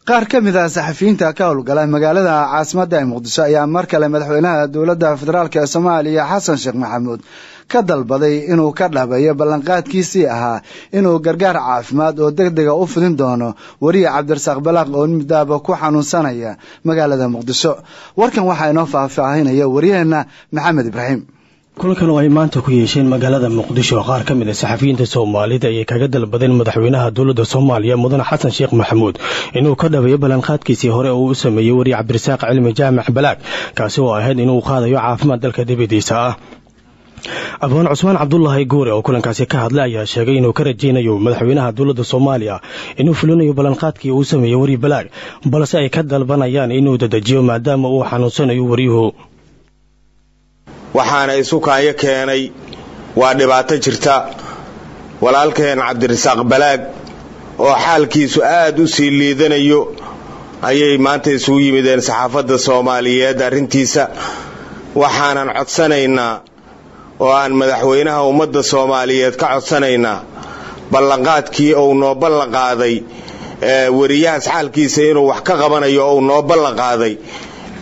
Qaar ka mid ah saxafiyiinta ka howlgala magaalada caasimadda ee Muqdisho ayaa mar kale madaxweynaha Dowladda Federaalk ee Soomaaliya, Xasan Sheekh Maxamuud, ka dalbaday inuu ka dhabeeyo ballanqaadkiisii ahaa inuu gargaar caafimaad oo deg dega u fidin doono weriye Cabdirasaaq Balaaq oo muddaaba ku xanuunsanaya magaalada Muqdisho. Warkan waxaa inoo faahfaahinaya wariyaheenna Maxamed Ibraahim. Kulankan oo ay maanta ku yeesheen magaalada Muqdisho qaar ka mid a saxafiyiinta Soomaalida ayay kaga dalbadeen madaxweynaha dowladda Soomaaliya, Mudane Xasan Sheekh Maxamuud, inuu ka dhabeeyo ballanqaadkiisii hore oo uu u sameeyey weriye Cabdirasaaq Cilmi Jaamac Balaag, kaasi oo ahayd inuu qaadayo caafimaad dalka dibadiisa ah. Abwaan Cusmaan Cabdulaahi Guure oo kulankaasi ka hadlay ayaa sheegay inuu ka rajaynayo madaxweynaha dowladda Soomaaliya inuu fulinayo ballanqaadkii uu sameeyey weriye Balaag, balse ay ka dalbanayaan inuu dedejiyo maadaama uu xanuunsanayo weriyuhu. Waxaana isu kaayo keenay waa dhibaato jirta. Walaalkeen Cabdirasaaq Balaag oo xaalkiisu aad u sii liidanayo ayay maanta isugu yimideen saxaafadda Soomaaliyeed arrintiisa. Waxaanan codsanaynaa oo aan madaxweynaha ummadda Soomaaliyeed ka codsanaynaa ballanqaadkii uu noo ballanqaaday weriyahaas xaalkiisa inuu wax ka qabanayo ou noo ballanqaaday.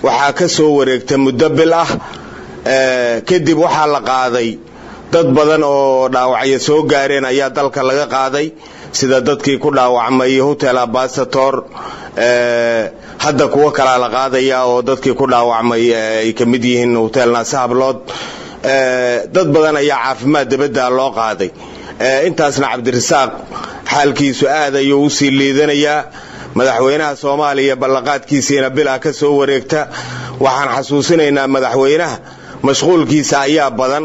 Waxaa ka soo wareegta muddo bil ah kadib. Waxaa la qaaday dad badan oo dhaawacyo soo gaareen ayaa dalka laga qaaday, sida dadkii ku dhaawacmay Hotel Ambassador. Hadda kuwo kalaa la qaadaya oo dadkii ku dhaawacmay ay ka mid yihiin Hotel Naasahablood. Dad badan ayaa caafimaad dibadda loo qaaday. Intaasna Cabdirasaaq xaalkiisu aad ayuu usii liidanayaa. Madaxweynaha Soomaaliya ballanqaadkiisiina bilaa ka soo wareegta. Waxaan xasuusinaynaa madaxweynaha mashquulkiisa ayaa badan.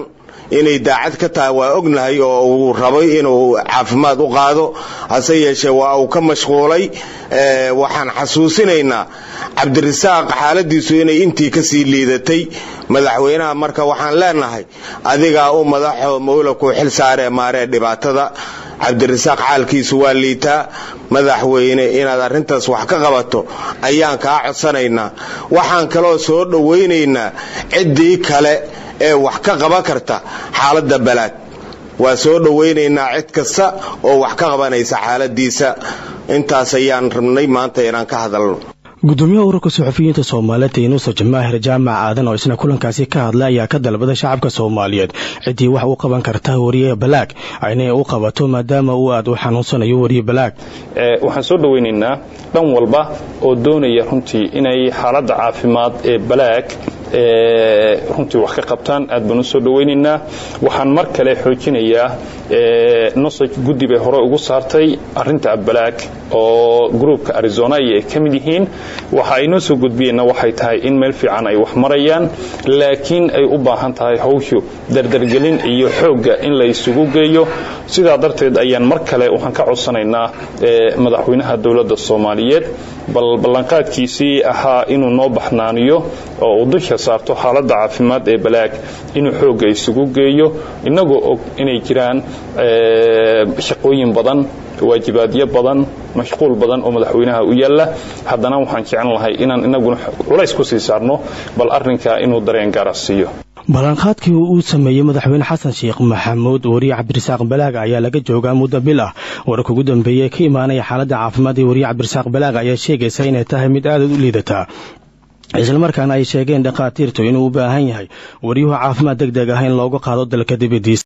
Inay daacad ka tahay waa ognahay oo uu rabay inuu caafimaad u qaado, hase yeeshee waa uu ka mashquulay. Waxaan xasuusinaynaa Cabdirasaaq xaaladiisu inay intii ka sii liidatay. Madaxweynaha marka waxaan leenahay, adigaa u madaxo mawla kuu xil saaree maaree dhibaatada Cabdirasaaq, xaalkiisu waa liitaa. Madaxweyne, inaad arrintaas wax ka qabato ayaan kaa codsanaynaa. Waxaan kaloo soo dhowaynaynaa ciddii kale ee wax ka qaban karta xaaladda Balaag. Waa soo dhowaynaynaa cid kasta oo wax ka qabanaysa xaaladiisa. Intaas ayaan rabnay maanta inaan ka hadalno. Gudoomiyaha Ururka Suxufiyiinta Soomaaliyeed, Taynuusa Jamaahir Jaamac Aadan, oo isna kulankaasi ka hadlay ayaa ka dalbaday shacabka Soomaaliyeed ciddii wax u qaban karta wariye Balaag inay u qabato, maadaama uu aad u xanuunsanayo wariye Balaag. Waxaan soo dhowaynaynaa dhan walba oo doonaya runtii inay xaaladda caafimaad ee Balaag runtii wax ka qabtaan. Aad baan u soo dhowaynaynaa. Waxaan mar kale xoojinayaa, NUSOJ guddi bay hore ugu saartay arrinta Balaag oo groupka Arizona ay ka mid yihiin. Waxa ay noo soo gudbiyeenna waxay tahay in meel fiican ay wax marayaan, laakiin ay u baahan tahay hawshu dardargelin iyo xoogga in la isugu geeyo. Sidaa darteed ayaan mar kale waxaan ka codsanaynaa madaxweynaha dowladda Soomaaliyeed bal ballanqaadkiisii ahaa inuu noo baxnaaniyo oo uu dusha saarto xaaladda caafimaad ee Balaag inuu xoogga isugu geeyo, innagoo og inay jiraan shaqooyin badan, waajibaadyo badan, mashquul badan oo madaxweynaha u yaalla. Haddana waxaan jeclan lahay inaan inaguna culays ku sii saarno bal arrinkaa inuu dareen gaara siiyo. Ballanqaadkii uu sameeyey madaxweyne Xasan Sheekh Maxamuud wariye Cabdirasaaq Balaag ayaa laga joogaa muddo bil ah. Wararka ugu dambeeyey ka imaanaya xaaladda caafimaad ee wariye Cabdirasaaq Balaag ayaa sheegaysa inay tahay mid aad u liidataa, islamarkaana ay sheegeen dhakhaatiirtu inuu u baahan yahay wariyuhu caafimaad deg deg ah in looga qaado dalka dibadiisa.